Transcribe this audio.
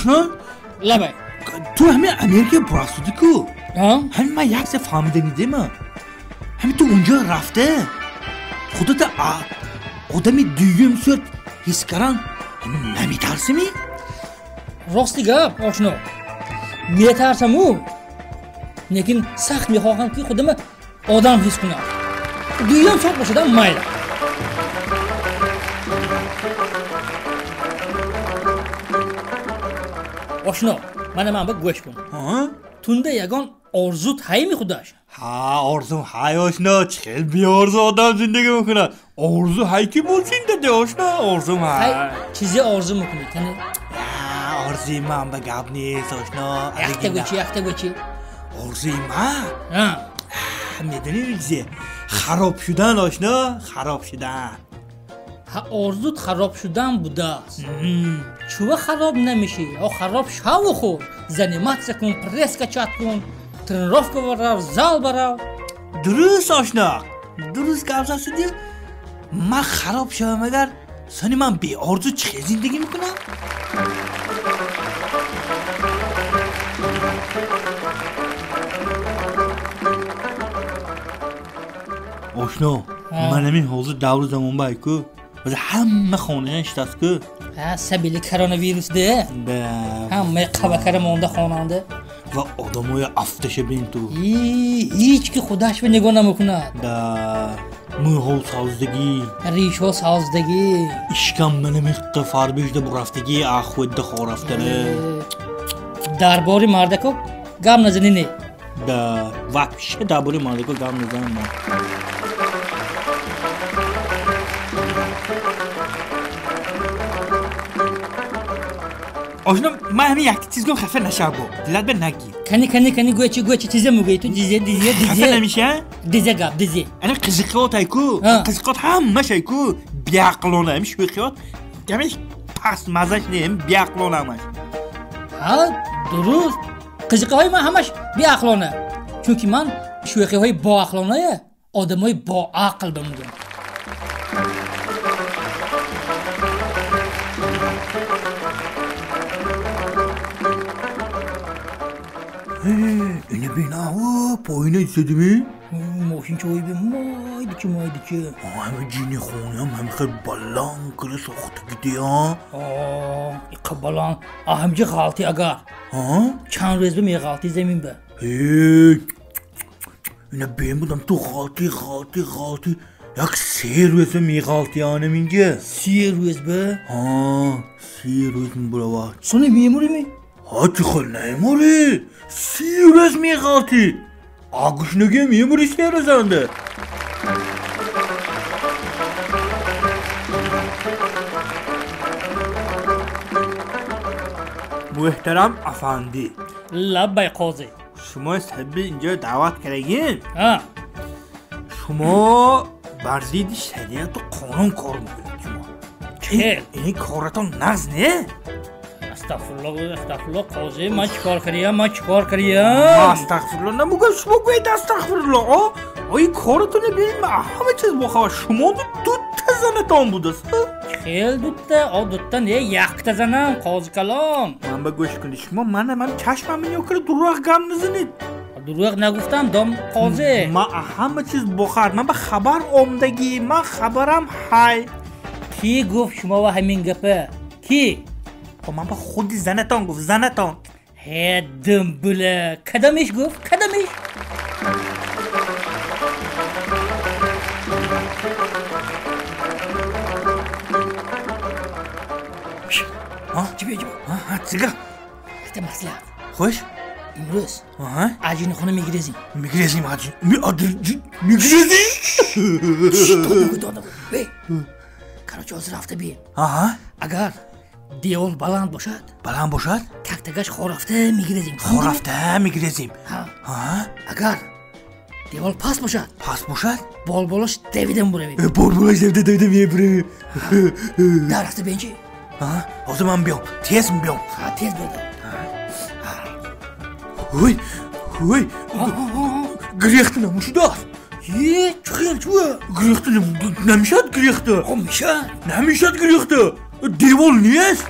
Ошно? Лабай. Ту ҳамин Америка бурафтудӣ ку? Ҳамин ман як чиза фаҳмида нидема. Ҳамин ту унҷо рафта худата одами дуюм сурт ҳис каран ҳамин наметарсимӣ? Рости гап, ошно. Метарсаму, лекин сахт мехоҳам ки худама одам ҳис кунам. Дуюм сурт бошадам майла. Ошно, мана ман ба гӯш кун. Тунда ягон орзут ҳайми худаш? Ҳа, орзум ҳай, ошно. Чӣ хел беорзу одам зиндагӣ мекунад? Орзу ҳай ки бо зиндаде, ошно, орзум ҳай. Чизе орзу мекунӣ, кани? Орзуи ман ба гап нест, ошно. Якта гӯчи, якта гӯчи. Орзуи ман? Медонӣ чизе? Хароб шудан, ошно, хароб шудан. Ҳа, орзут хароб шудан будааст. Чува хароб намешӣ? О, хароб шаву худ. Заниматься кун, пресс качать кун, тренировка барав, зал барав. Дуруст, ошно, дуруст гап задӣ. Ман хароб шавам агар, сони ман беорзу чӣ хел зиндагӣ мекунам? Ошно, ман ҳамин ҳозир давру замон ба ку, ҳама хонаям иштаст ку. Ҳа, сабили коронавирус де. Да. Ҳамаи қабакара монда хонанда. Ва одамоя афташа бин ту. Ҳеҷ ки худаш ба нигоҳ намекунад. Да. Мӯйҳо савздагӣ. Ришҳо савздагӣ. Ишкам мана миққа фарбежда бурафтагӣ, ахведда хорафтара. Дар бори мардако гап назанӣ не. Да, вообще дар бори мардако гап назанам ман. Ошно, ман ҳамин якта чиз гум, хафа нашав бо. Дилат ба нагир. Кани, кани, кани, гӯя чи, гӯя чи чизе мегӯӣ ту? Дизе, дизе, дизе. Хафа намеша? Дизе гап, дизе. Ана қизиқот ай ку, қизиқот ҳамаш ай ку, беақлона, ҳамин шӯхиёт, ҳамин паст мазаш не, ҳамин беақлона ҳамаш. Ҳа, дуруст. Қизиқаҳои ман ҳамаш беақлона. Чунки ман шӯхиҳои боақлоная одамои боақл ба мегӯям. Ина бинаҳо поина истодимӣ? Мошинчаҳои би майдичи, майдичи. Ҳами ҷини хонаам ҳами хел баланд кира сохтагидия. Иқа баланд. Ҳамҷи ғалти агар. Чанд рӯз ба меғалти замин ба. Ина бем будам ту ғалти, ғалти, ғалти. Як се рӯз ба меғалти анам инҷа. Се рӯз ба? Ҳа, се рӯз мебуравад. Сони мемурӣ? Ҳа, чӣ хел намемурӣ? Си рӯз меғалтӣ. Агушнагиам мемурӣ се рӯзанда. Муҳтарам афандӣ. Лаббай, қозӣ. Шумо саби инҷо даъват кардагин? Шумо бар зидди шариату қонун кор мекунед шумо. Чел? Ин коратон нағз не? Астағфируллоҳ, астағфируллоҳ, қозӣ, ман чӣ кор кардиям, ман чӣ кор кардиям? Ман астағфируллоҳ намегӯям, шумо гӯед астағфируллоҳ. Ой, коратонро бинед, ман ҳама чиз бохабар. Шумо дута занатон будааст. Хел дута, о дута не, якта занам, қози калон. Ман ба гӯш кунед, шумо мана ман чашмам нигоҳ карда дурӯғ гап назанед. Дурӯғ нагуфтам, дом қозӣ. Ман ҳама чиз бохабар, ман ба хабар омдагӣ, ман хабарам ҳай. Кӣ гуфт шумо ва ҳамин гапа? Кӣ? Ман ба худи занатон гуфт, занатон. Ҳе, думбула, кадамиш гуфт, кадамиш? Чӣ бия, чӣ бия? Чӣ гап? Якта маслиҳат. Хуш? Имрӯз аҷини хона мегирезим. Мегирезим аҷин? Мегирезим? Дод нагӯ, дод нагӯ. Короче, ҳозир рафта бием. Агар девор баланд бошад, баланд бошад, тактагаш хорафта мегирезим. Хорафта мегирезим. Агар девор паст бошад, паст бошад, болболош давида мебуравем. Болболош давида давида мебуравем. Дар рафта бием чи? Ҳозир ман биём, тез биём. Тез биёд. Ой, ой, гирехта намешудааст. Е, чӣ хел, чӣ? Гирехта намешад, гирехта. Мешад. Намешад гирехта. Девор нест.